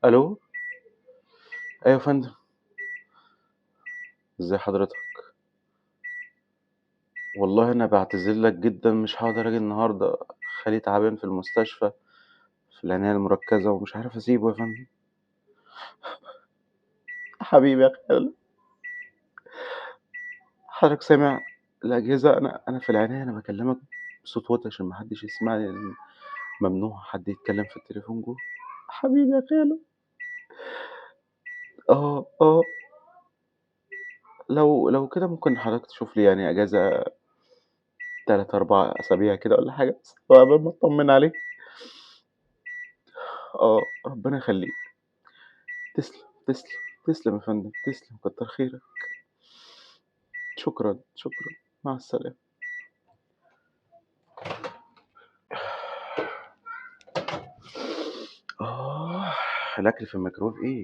ألو؟ أيوه يا فندم. إزي حضرتك؟ والله أنا باعتذر لك جدًا، مش هاقدر آجي النهارده، خالي تعبان في المستشفى في العناية المركزة ومش عارف أسيبه يا فندم. حبيبي يا خالو. حضرتك سامع الأجهزة؟ أنا في العناية، أنا باكلمك بصوت واطي عشان ما حدش يسمعني، لإن ممنوع حد يتكلم في التليفون جوه. حبيبي يا خالو. آه، آه. لو كده ممكن حضرتك تشوف لي يعني إجازة 3، 4 أسابيع كده والّا حاجة، بس عقبال ما أتطمن عليه. آه، ربنا يخليك. تسلم، تسلم، تسلم يا فندم، تسلم، كتر خيرك. شكرًا، شكرًا، مع السلامة. آه، الأكل في الميكروويف إيه؟